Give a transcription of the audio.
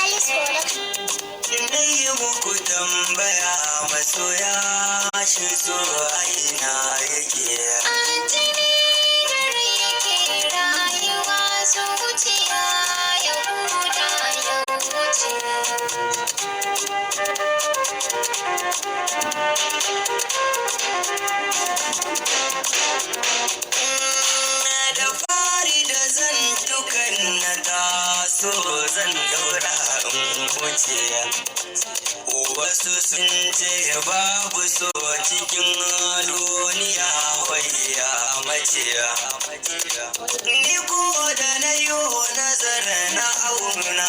Alice Production. Na yi muku tambaya, masoya, shi so a ina yake? A jini da rai yake rayuwa, zuciya ya huta ya wuce. Da fari da zantukan na taso, zan daura in wuce. Wasu sun ce babu so cikin duniya, wayya mace. Ni ko da na yi nazar na auna